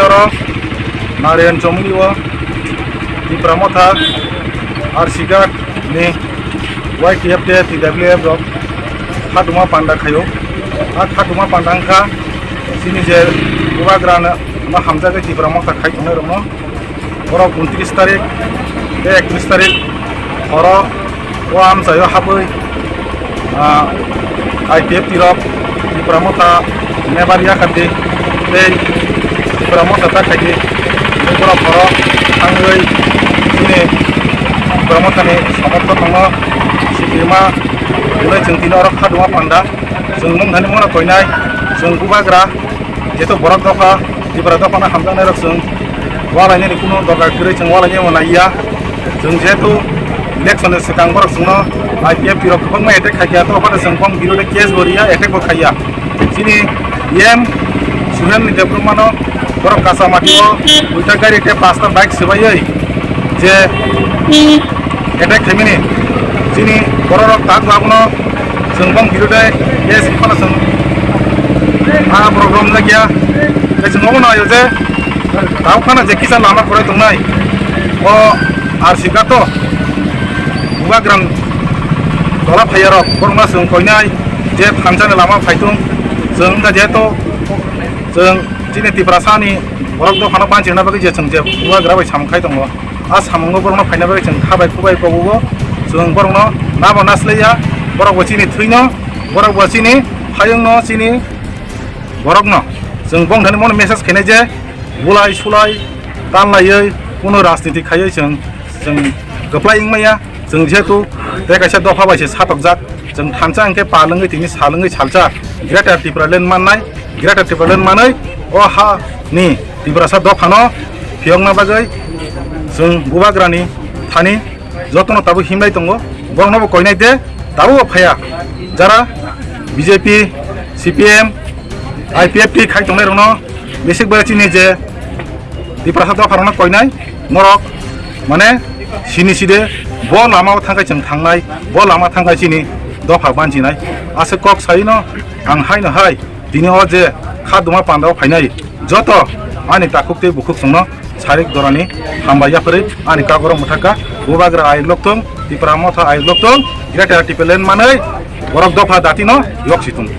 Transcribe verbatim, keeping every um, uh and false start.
Oro Narayan Chomoni o Tipra Motha R C Ghat ni Y T F tei T W F rok khatuma panda khaio. A khatuma panda wngkha chini je Bubagra no hamjagwi Tipra Motha khai tongnai rokno. Borok untris tarik tei ektris tarik horo o amchaio habwi, ah, I P F T rok Tipra Motha nebar yakardi tei Tipra Motha ta khaidi. Tei borok horo thangwi chini Tipra Mothani somorthok rokno sikirma hwnwi chwng tini oro khatuma panda. Chwng mungthani mungno koinai, chwng Bubagra, jeto borok dopha, Tipra dophano hamjaknai rok chwng walainani kunu dorkar kwrwi, chwng walainai mwnaiya. Chwng jehetu election ni swkang borok chwngno I P F T rok kwbangma attack khaikha, to phano chwng bong birodo case bo riya, attack bo khaiya. Chini E M Suhel ni Debbarma no borok kacha mati o duita gari tei pasta bike swbaiwi je attack khaimani chini borok rok tak abono chwng bong birodo case phano chwng a borok romjakya. Tei chwng obono ayo je tabuk phano je kisa lama kwrwi tongnai o R C Ghat o Bubagra ni tola phaiya rok borokno chwng koinai je thansa ni lama phaitung chwng wngkha jehetu chwng chini Tiprasa ni borok dophano banchirna bagwi je chwng je Bubagra bai samung khai tongo. A samungo borokno phaina bagwi chwng kha bai, khu bai, kobo bo chwng borokno nabo naslaiya, borok bo chini thwino, borok bo chini hayungno, chini borokno chwng bongthani mono message khainai je bulai sulai tanlaiwi kuno rajniti khaiwi chwng, chwng kwplai wngmaya. Chwng jehetu tei kaisa dopha bai se satokjak, chwng thansa hwnkhe pal wngwi tini sal wngwi salsa Greater Tipraland mannai, Greater Tipraland manwi o ha ni Tiprasa dophano phiyokna bagwi chwng Bubagrani thani jotono tabuk himlai tongo, borokno bo koinai de tabuk bo phaiya. Jara B J P, C P M, I P F T khai tongnai rokno bisik bai chini je Tiprasa dopha rokno koinai norok mane sini side bo lama o thangkai chwng thangnai, bo lama thangkai chini dopha banjinai. Aswk kok saino ang haino hai tini o je kha duma panda o phainai joto ani takhuk tei bukhuk chwngno sarik dorani hambai yapharwi ani kagoro mwthaka Bubagra ayuk lokthung, Tipra Motha ayuk lokthung, Greater Tipraland manwi borok dopha datino yoksi thung.